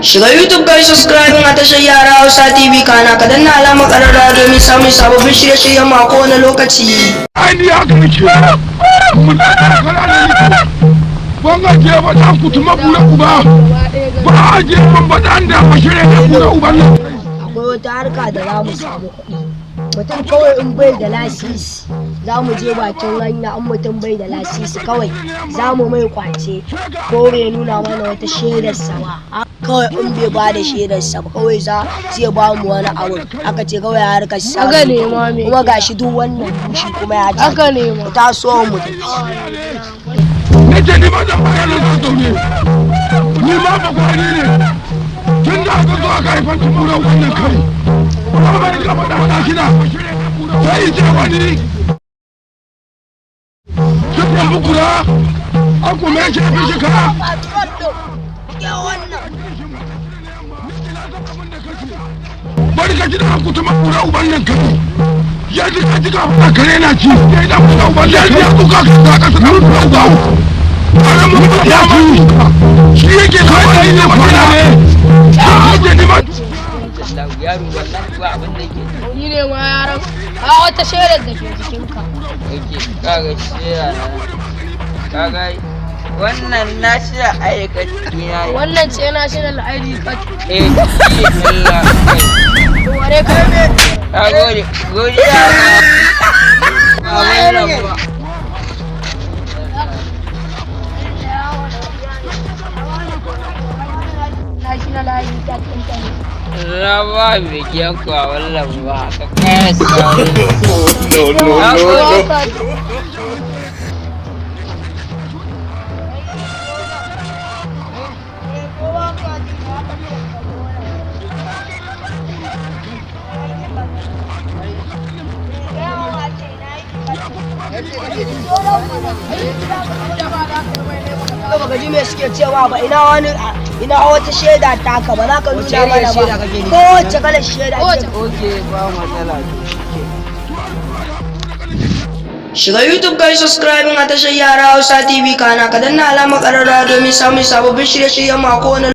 Shiga YouTube kai subscribing a tashar Yara Hausa TV, kana ka danna alamar ƙararrawa domin samun sababbin shirye-shiryen mu a kowane lokaci. Ai ni haka nake mun kala ne nake wanga je ba ta kutuma bura uba ba a je ban ba dan da ba shirye da bura uban nan. Akwai wata harka da za mu samu kuɗi. Mutum kawai in bai da lasisi, za mu je bakin hanya, in mutum bai da lasisi kawai za mu mai kwace, ko bai nuna mana wata shaidarsa ba. Kawai in bai ba da shaidarsa ba, kawai za zai ba mu wani abu. Aka ce kawai harkar samun Haka ne ma kuɗi. mai Kuma gashi duk wannan dushi kuma ya ci. Haka ne ma. Ku taso mu tafi. Nace ni ma zan fara nan zaune, ni ma ba kwari ne tun da aka zo aka haifar ta bura wannan kai kuma ba ni gaba da hana shida sai ce wani sufin bukura an kuma ya shafi shekara. Bari ka ji da kutuma kura uban nan kai ya ji ka ji ka fara kare na ci ya da kura uban nan ya kuka ka ka sa kura uba ana mu ya ci shi yake kai da ne kwana ne shi yake ni ma. Yaro, wallahi ba abin da yake. Ni ne ma yaran. A wata shaidar da ke jikinka. Yake kaga shira na, kaga wannan national aikaci na. Wannan ce national ID card? Eh, shi ne. Allah. Ware ka ne. Ka gode, godiya ba wannan ba. National ID card ɗinka ne. Na ba mai giyan ku a wannan ba ka kaya sauri. No, no, Na no, gode. No. Ba baka ji me suke cewa ba? Ina wani, ina wata shaida taka ba za ka nuna mana ba? Kowace kalar shaida ce. Oke, ba matsala, to shike. Shiga YouTube kai subscribing a tashar Yara Hausa TV, kana ka danna alamar ƙararrawa domin samun sababbin shirye-shiryen mu a kowane